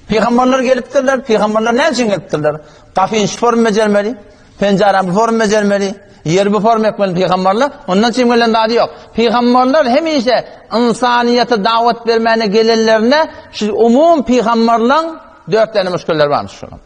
Pygamberler gelipdirler, pygamberler näme üçin gelipdirler? Gapyny şu form bejermeli, penjäräni bu form bejermeli, ýeri bu form etmeli pygamberler. Ondan üçin gelen zady ýok. Pygamberler hemişe ynsanyýete dawat bermäne gelenlerinde şu umum pygamberleň dört tane müşkilleri barmyş şonuň.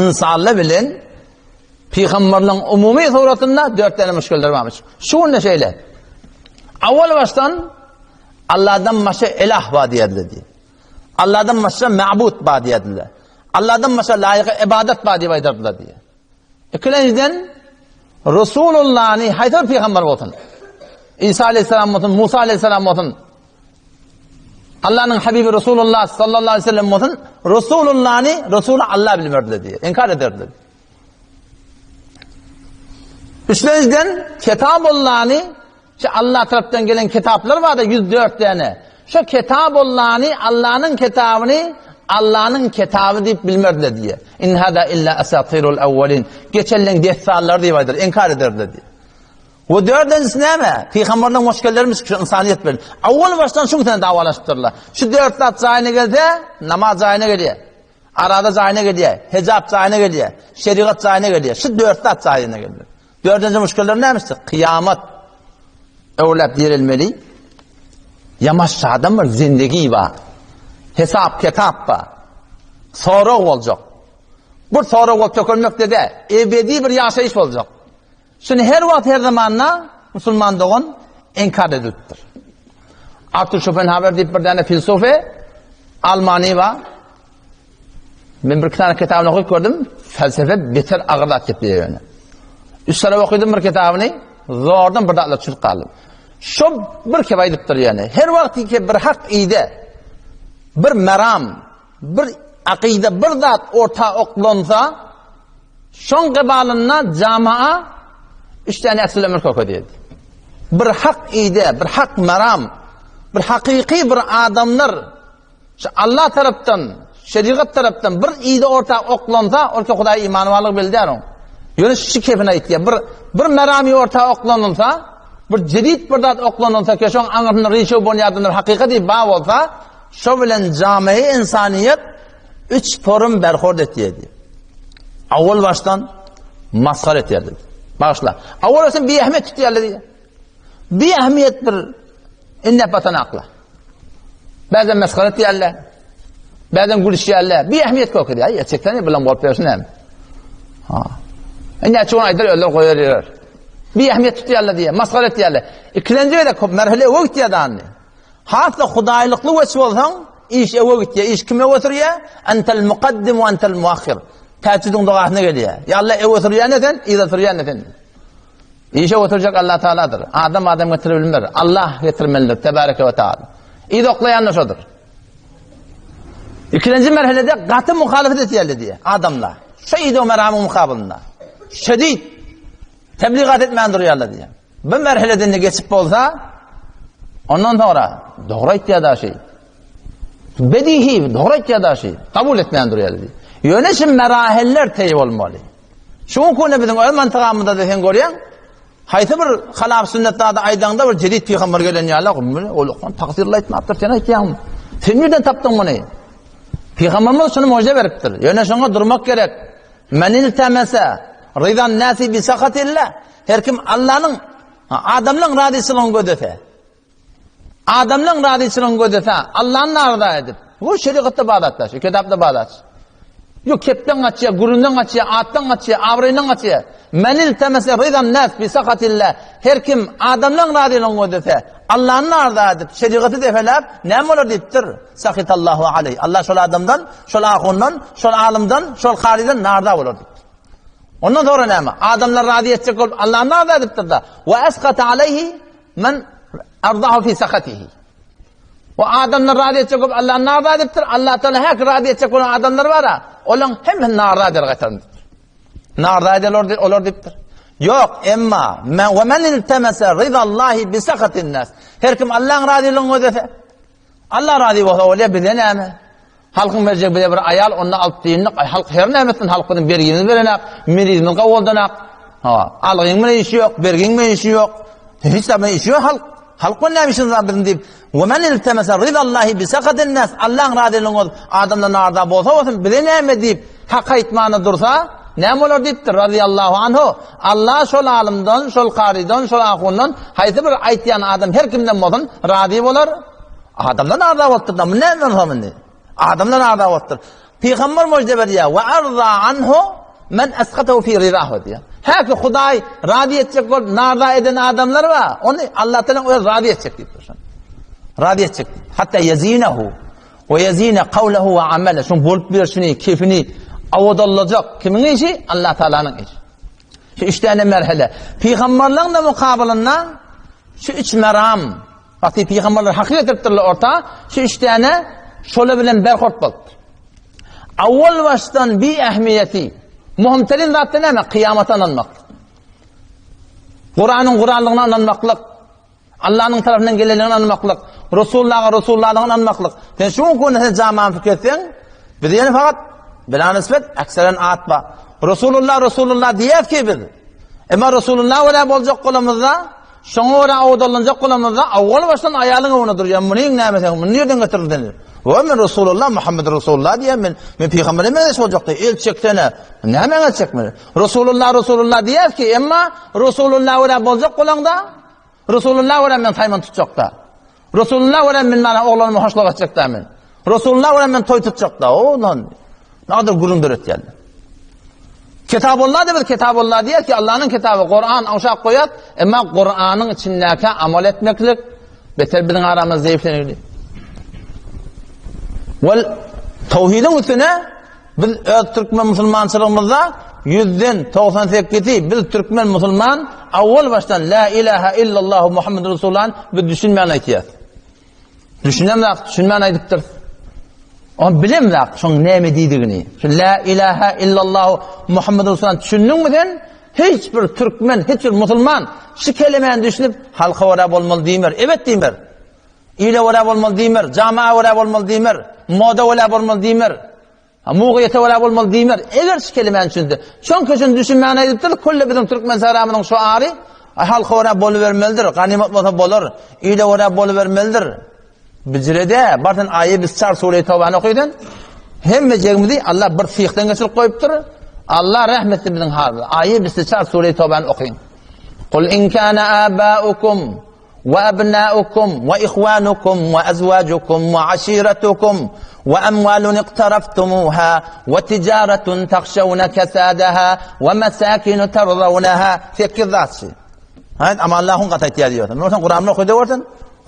Ynsanlar bilen pygamberleň umumy suratynda dört tane müşkilleri barmyş. Şu günde şeýle. Awal başdan Allah'dan başga ilah bar diýerler diýip. Allahdan başga ma'bud bar diýerdiler. Allahdan başga laýyk ibadat bar diýip aýdardylar diýýär. Ikilenjiden Resulullahny haýsy bir pygamber bolsun, Isa aleyhisselam bolsun, Musa aleyhisselam bolsun, Allah'ın Habibi Resulullah sallallahu aleyhi ve sellem bolsun, Resulullahny Resulü Allah bilmerdiler diýýär. Inkar ederdiler. Üçlenjiden Kitabullahny Şu Allah tarapdan gelen kitaplar barda 104 däne. Şu Kitabullany, Allanyň kitabyny Allanyň kitaby diýip bilmerdiler diýýär. In hada illa asatirul awwalin. Geçenleň dessanlary diýip aýdar, inkar ederdiler diýýär. We dördünjisi näme? Pygamberleň muşkellerimiz şu ynsanyýet bilen. Awwal başdan şu bilen dawalaşypdyrlar. Şu dört zat jaýyna gelse, namaz jaýyna gelýär. Arada jaýyna gelýär, hijap jaýyna gelýär, şerigat jaýyna gelýär. Şu dört zat jaýyna gelýär. Dördünji muşkilleri nämişdi? Kyýamat öwläp dirilmeli. Ýamaş adam bir zindigi bar. Hesap kitap bar. Sorag boljak. Bir sorag bolup tökülmek de ebedi bir ýaşaýyş boljak. Şuny her wagt her zamanda musulman dogan inkar edilipdir. Arthur Schopenhauer diýip bir däne filosofi Almany bar. Men bir tane kitabyny okyp gördüm. Felsefe beter agyr zat gepleýär ýöne. Üç sene okydym bir kitabyny, zordan bir zatlar çykyp galdym. Şo bir kep aýdypdyr ýöne. Her wagt ki bir hak ide, bir meram, bir akyda bir zat orta oklansa, şoň gybalynda jamaa üç tane aksül ömür köke diýdi. Bir hak ide, bir hak meram, bir hakyky bir adamlar Şu Allah tarapdan, şerigat tarapdan bir ýyly orta oklansa, ol ki Hudaýa imany barlygy belli däl oň. Ýöne şu kefini aýtýar. Bir bir merami orta oklanylsa, bir jedid bir zat oklanylsa, ki şoň aňyrsynda rişew bolýan bir hakykat diýip bar bolsa, şo bilen jamy insaniýet üç forum berhord etýär diýip. Awal başdan masgara etýär diýip. Bagyşla. Awal başdan biähmiýet tutýarlar diýip. Biähmiýet bir Indi batan akla. Bazen mesgara etýärler. Bazen gülüşýärler. Bir ähmiýet yok edýär. Aý, çeksen bilen bolup bersin hem. Ha. Indi açyk aýdar öler goýar ýerer. Bir ähmiýet tutýarlar diýe, masgara etýärler. Ikilenji gezek köp merhele öwe gitýär dany. Has-da hudaýlykly weç bolsaň, iş öwe gitýär. Iş kime öwe sürýär? Entel mukaddim we entel muahhir. Täçjüdiň dogasyna gelýär. Ýa Allah öwe sürýän sen, yza sürýän sen. Işe oturjak Allah Taaladyr. Adam adam getirip bilmez. Allah getirmelidir. Tebareke we Taala. Yz oklaýan da şodur. Ikinji merhelede gaty muhalefet etýärler diýe adamlar. Şu ýedi meramyň mukabylynda. Şedid tebligat etmän durýarlar diýe. Bu merheleden de geçip bolsa, ondan sonra dogry aýtýar da şey. Bedihi dogry aýtýar da şey. Kabul etmän durýarlar diýe. Ýöne şu meraheller teý bolmaly. Şu kune biziň öz mantygamyzda da sen görýäň, haýsy bir halap sünnet zady aýdaňda bir jedid pygamber gelen ýaly, ol okan taksirli aýtmapdyr, sen aýtýaň. Sen nirden tapdyň muny? Pygamberimiz şuny mujize beripdir. Ýöne şoňa durmak gerek. Men iltemese rizan nasi bi sahatillah. Her kim Allanyň adamlaryň razyçylygyny gözlese, Adamlaň razyçylygyny gözlese, Allany naryza edip, bu şerigatda bar zatlar, şu kitapda bar zat. Ýok, kepden gaçýar, gürrüňden gaçýar, atdan gaçýar, abraýyndan gaçýar. Men iltemese rizan nas bi sahatillah. Her kim adamlaň razylygyny gözlese, Allany naryza edip, şerigaty defeläp, näme bolar diýipdir? Sahitallahu aleý. Allah şol adamdan, şol ahundan, şol alymdan, şol karydan naryza bolar diýipdir. Ondan sonra näme? Adamlar razy etjek bolup Allany naryza edipdir-de. Wa asqata aleýhi Men ardahu fi sahatihi. O adamlar razy etjek bolup Allah'ın narza edipdir. Allah Teala hak razy etjek bolan adamlar bar ha. Olaň hemmesini narza eder gaýtaryn diýipdir. Narza eder olar, olar diýipdir. Ýok, emma men we men iltemese ridallahi bi sahatin nas. Her kim Allah'ın razylygyny gözlese, Allah razy bolsa bolýar, bize näme? Halkyň berjek bize bir aýal, onda alyp diýindik. Aý, halk her näme etsin, halk biziň bergimizi berenak, merizimizi gowaldanak. Ha, algyň bilen işi ýok, bergiň bilen işi ýok. Hiç zat bilen işi ýok halk. Halk bilen näme işimiz bar biziň diýip, we men iltemese ridallahi bi sakatin nas, Allaň razylygyny gözläp, adamdan narda bolsa bolsun, bize näme diýip, hak aýtmana dursa, näme bolar diýipdir, razyýallahu anhu. Allah şol alymdan, şol karydan, şol ahundan, haýsy bir aýtýan adam her kimden bolsun, razy bolar. Adamdan narda bolupdyr da, bu näme bolsa indi? Adamdan narda bolupdyr. Pygamber müjde berýär, we arza anhu men asqatahu fi ridahu diýýär. Häki Hudaý razy etjek bolup narda eden adamlar bar, ony Allah Taala öz razy etjek diýipdir şony. Razy etjek. Hatta yazinahu we yazina qawluhu we amala. Şoň bolup berşini, kefini awadallajak kimiň işi? Allah Taalanyň işi. Şu üç tane merhele. Pygamberlerin de mukabylynda şu üç meram Wagty pygamberler haky getiripdirler orta, şu üç däne şola bilen berhort bolupdyr. Awwal başdan bi ähmiýeti, muhimterin zatda näme? Kyýamata ynanmaklyk. Kuranyň Kuranlygyna ynanmaklyk. Allah'ın tarafından gelenligine ynanmaklyk. Resulullah'a Resulullah'lygyna ynanmaklyk. Sen şu gün sen jaman fikir etseň, biz ýene fakat bila nisbet ekseren at bar. Resulullah Resulullah diýýäs ki biz. Emma Resulullah görä boljak bolamyzda Şoňa görä awdallanjak bolamyzda, owal başdan aýalyň öňünde durýar. Munyň näme sen, muny nirden getirdiň sen? Wa men Resulullah, Muhammed Resulullah diýýän men. Men pygambere meňzeş boljak diýýär. El çeksene. Näme el çekmeli? Resulullah, Resulullah diýýär ki, emma Resulullah görä boljak bolaňda, Resulullah görä men saýman tutjakda. Resulullah görä men mana oglanymy hoşluk etjekda men. Resulullah görä men toý tutjakda. O lan. Nadir gürrüň döretýärler. Kitabullah diýip Kitabullah diýer ki Allah'yň kitaby Kur'an aşak goýar, emma Kur'anyň içindäki amal etmeklik beter biziň aramyzda zeýiflenildi. Wal tawhidiň üstüne biz öz türkmen musulmançylygymyzda ýüzden 98-i biz türkmen musulman awwal başdan la ilaha illallah Muhammed Resulullah biz düşünmän aýtýas. Düşünemzok, düşünmän aýdypdyr. Ony bilemzok, şoň näme diýdigini. Şu la ilaha illallah Muhammed Resulullah düşündiňmi sen? Hiç bir türkmen, hiç bir musulman şu kelemäni düşünip halka görä bolmaly diýmer. Evet diýmer. Ile görä bolmaly diýmer, jamaa görä bolmaly diýmer, moda görä bolmaly diýmer. Mugyýete görä bolmaly diýmer. Eger şu kelemäni düşünse. Çünki şuny düşünmän aýdypdyr, külle biziň türkmen saramynyň şu ary halka görä bolubermelidir, ganymat bolsa bolar, ile görä bolubermelidir. Bijirede, bar sen aýy biz çar sure-i Tawbany okydan, hemmejegimizi Allah bir syhdan geçirip goýupdyr. Allah rahmet etsin biziň halymyza. Aýy biz çar sure-i Tawbany okyň. Kul in kana abaukum we ebnaukum we ihwanukum we ezwajukum we aşiretukum we emwalun iktaraftumuha we tijaretun tahşewne kesadaha we mesakinu terzawnaha sekiz zatçy. Haýt Amanlahyň gaty aýtýar diýýär. Men bolsam Kuranyny okyda görsen,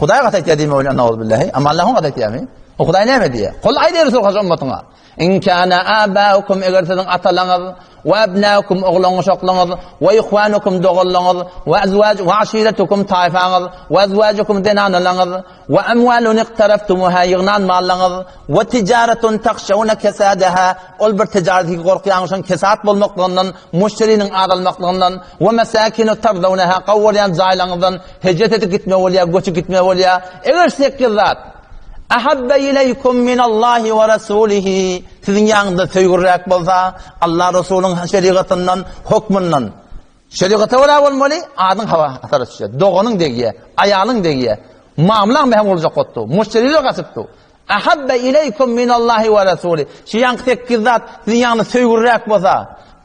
Hudaý gaty aýtýar diýme bolýar, nauzubillahi. Amanlahyň gaty aýtýarmy? O Hudaý näme diýýär? Kul aýt ey Resul haş ummatyňa. In kana abaukum eger siziň atalaňyz we abnaukum oglan-uşaklaryňyz we ihwanukum doganlaryňyz we azwaj we aşiretukum taýfaňyz we azwajukum zenanalaryňyz we amwalun iqtaraftumuha ýygnan mallaryňyz we tijaretun tahşawna kesadaha ol bir tijareti gorkýaňyz şoň kesat bolmaklygyndan müşderiniň azalmaklygyndan we mesakinu tardawnaha gowurýan jaýlaryňyzdan hijret edip gitme bolýar göçüp gitme bolýar eger sekiz zat Ahabbe ileýkum minallahi we rasulihi siziň ýanyňyzda söýgüliräk bolsa, Allah Resulyň şerigatyndan, hukmundan. Şerigata görä bolmaly, adyň hawa hasara düşýär, doganyň degýär, aýalyň degýär, mamlaň hem boljak bolupdy, müşderiler gaçypdy. Ahabbe ileýkum minallahi we rasulihi. Şu ýaňky sekiz zat siziň ýanyňyzda söýgüliräk bolsa,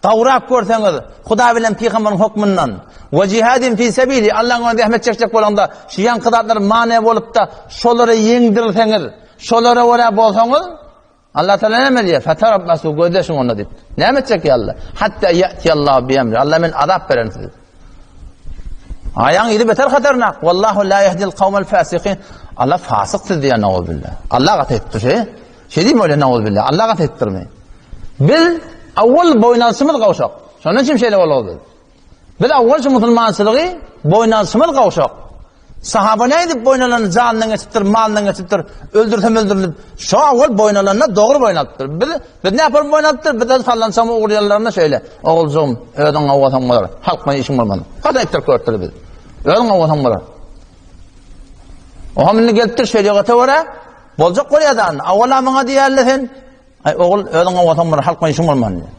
Gowrak görseňiz, Hudaý bilen pygamberiň hukmundan, we jihadin fi sebili, Allahyň ýolunda zähmet çekjek bolanda, şu ýaňky zatlar many bolup-da, şolary ýeňdirseňiz, şolara görä bolsaňyz, Allah Taala näme diýýär? Fetarabbasu gözleşiň onda diýip. Näme etjek ýa Allah? Hatta ýa'tiyallahu bi emri. Allah men azap bererin size. Aýaň ýeri beter hatarnak. Wallahu la yahdil kawmel fasikin. Allah fasyk siz diýen nauzubillah. Allah gaty etdi şey. Şeý diýme öyle nauzubillah. Allah gaty etdirmi? Biz awwal boýun alşymyz gowşak. Şonuň üçin şeýle boldy. Biz awwal şu musulmançylygy boýun alşymyz gowşak. Sahaba nädip boýun alany janyndan geçipdir, malyndan geçipdir, öldürsem öldürilip, şo awwal boýun alanda dogry boýun alypdyr. Biz biz näme bolup boýun alypdyr? Biz sallançagyň ugrýanlarynda şeýle, oguljygym, özüň gowgasaň bolar, halk bilen işiň bolmaz. Gaty aýtdyryp görüpdir biz. Özüň gowgasaň bolar. Oha indi gelipdir şeriata görä, boljak bolýar da, awwala muňa diýerler sen, Aý ogul, özüň gowgasaň bolar, halk bilen işiň bolmaz diýýär.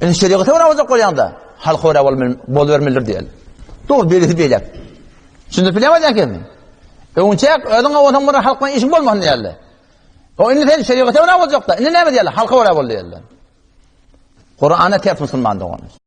Indi şeriata görä boljak bolýaň-da, halka görä bolubermelidir diýýär. Dogry, beýlesi beýläk. Düşündirip bilýärmi aýdýan kelimimi? Öňçäk özüňe bolsaň bir halk bilen işiň bolmasyn diýerler. O indi sen şeriata görä boljakda. Indi näme diýerler? Halka görä bol diýerler. Kur'ana ters musulman doganlar.